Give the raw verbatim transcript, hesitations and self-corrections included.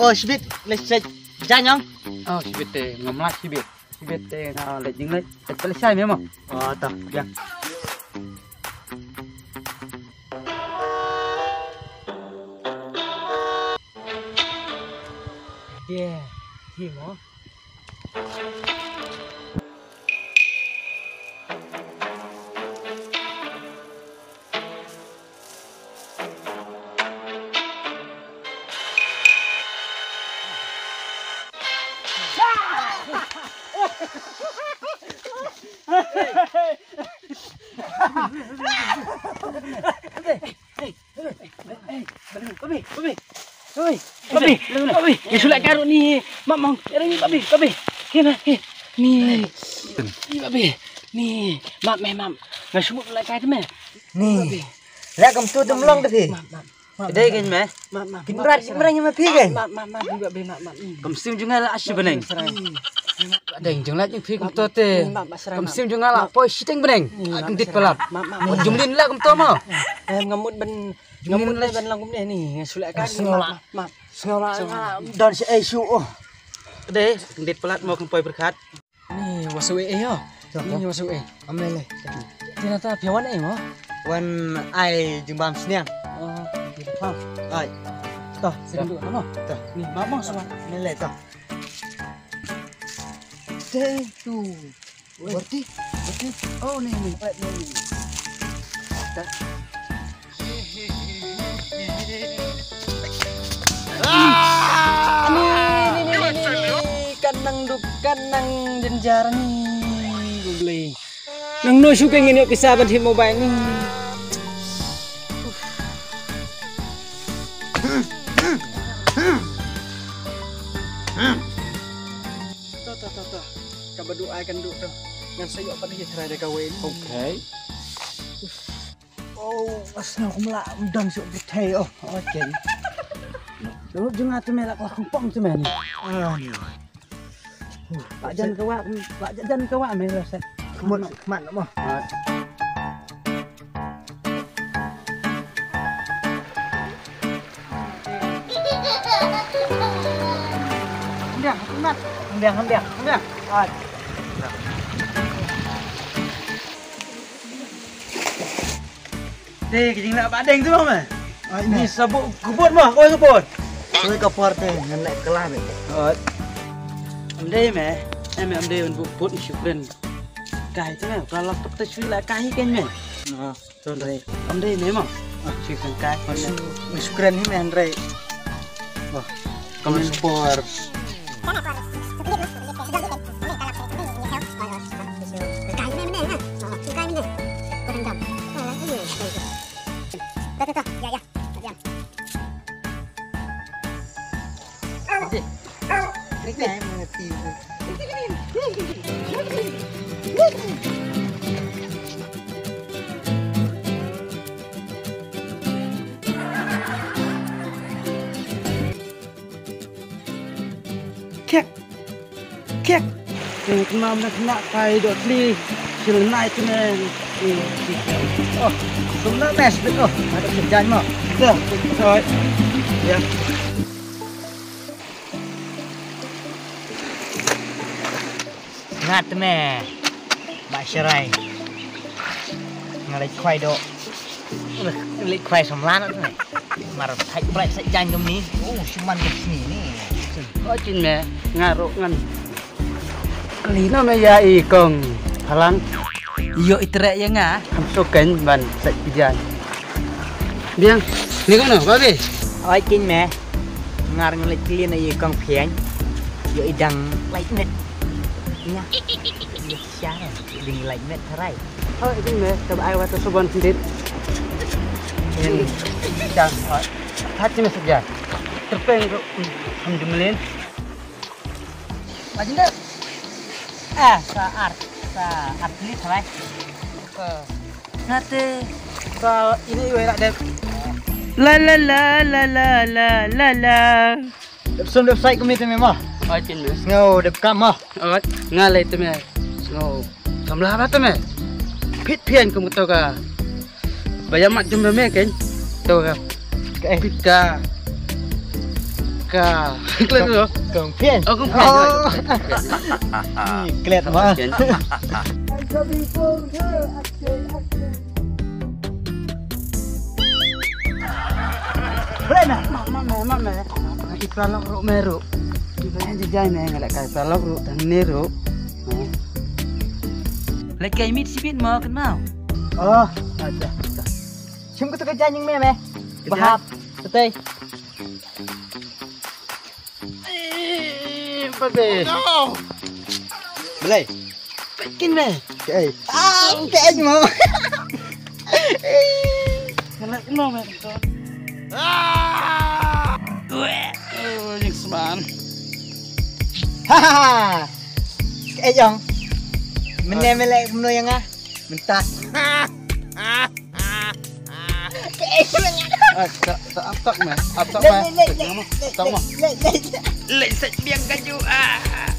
Oh, shibit, leit sa jan ïa nga. Oh, shibit te, ngam lah shibit. Shibit te, nga leit jinglet, leit pale shai me mo. Oh, ta, ïa. Yeah, hi mo. Babi, babi. Oi, babi, babi. Ïa sulak karut ni. Mak mang. Ïa ni babi, babi. Kena, ke. Ni. Ni babi. Ni. Map me, map. Nga sumut la kai me. Ni. Babi. La kam tu dum long de phi. Map, map. Dei kein me. Map, map. Kin rat kin rang me phi kein. Map, map, map, babi, map, map. Kam sim jong nga la ashi bneng. Deng jong la jong phi kumto te. Kam sim jong nga la poi shiteng bneng. Ak dit palat. Jumlin la kumto mo. Em, nga mut ban, nga mut ban long kumne ni. Nga sulak ka. Sngew la. Map. Sngew la. Don shi ai shu. Oh. Dei, dit palat mo kum poi berkat. Ni wasu eh yo. Ni wasu eh. Amele. Tina ta pia wan eh mo. Wan ai jingbam sniang. Oh, di pam. Ai. Ta, sedang dulu mo. Ta. Ni mama suat. Amele ta. Thank you. Berarti, berarti. Oh, ni, ni, ni, ni. Ni, ni, ni, ni, ni, ni. Kan nang duk, kan nang jenjar ni. Google. Nang no shu ka ngin ïoh pisa ban thip mobile ni. To, to, to, to. Kaba duh ai kan duh to. Ngan sa ïoh pat ïa trai da kawei ni. Okay. Oh, asna kum la mdang shu bthei oh. Okay. Lu jnga tu me la kong pong tu me ni. Ah ni. Pak jan kawa, pak jan kawa me la set. Kmat, kmat mo. Hembiang, hembiang, hembiang, hembiang. Dei ki jinglah ba deng tu mah. Ni sabuk kubut mah, koi kubut. Koi ka por te ngan naik kelah ni. Am dei me, em am dei ban buk buk ni shukren. Kai tu me, kalau laptop tu shui la kai kan me. Sorry. Am dei me mah. Ah, chicken kai. Mas, mas keren ni men rei. Wah, kamu sport. Dah, dah, dah. Ya, ya. Ya. Kek. Kek. Kek nam nak nak kai dot li. Sil nai tu men. Oh, kum na mes bit oh. Ada kerjaan mo. Dah. Oi. Ya. Ngat me. Ba sharai. Ngalai kwai do. Ngalai kwai samlan me. Mar thai plai sa jan dum ni. Oh, shuman ke sini ni. Oh, chin me. Ngaro ngan. Kali na me ya i kong phalang. Yo itre ya nga. Ham so ken ban sa jan. Biang. Ni kono, babe. Oi, chin me. Ngar ngalai kali na i kong phian. Yo idang lai net. Nya. Nya siang. Ding lai met tharai. Oh, ding me, ka ba ai wa ta subon sendit. Ding dang hot. Hat ni me sejak. Terpeng ko. Ham dumelin. Lagi ndak? Ah, sa art. Sa art ni tharai. Ngate. Sa ini iwai rak dep. La la la la la la la la. Dep sum dep sai kumi te me ma. Oi, chin me. Sngew dep kam ma. Oi, nga lei te me. Sngew samla ba te me. Phit phian kum to ka. Ba ïa mat jum me ken. To ka. Ka eh. Phit ka. Ka klet lo. Kong Pien. Oh, Kong Pien. Oh. Ni klet ma. Kong Pien. Boleh na? Mak, mak, mak, mak, mak. Ki pralok ruh me ruh. Ki pralok jai jai me, ngalek kai pralok ruh tang ne ruh. Lek kai mit sibit ma kan mau. Oh, aja. Shim ko to ka jai ning me me. Bahap. Betai. Eh, babe. Belai. Kin me. Kaei. Ah, kaei mo. Kena kena me. Ah. Oh, nyik seman. Ha ha ha. Kaei jong. Mene mele meno yang ah. Mentas. Kaei jong. Ah, tak tak tak me. Tak me. Tak me. Lek set biang kaju ah.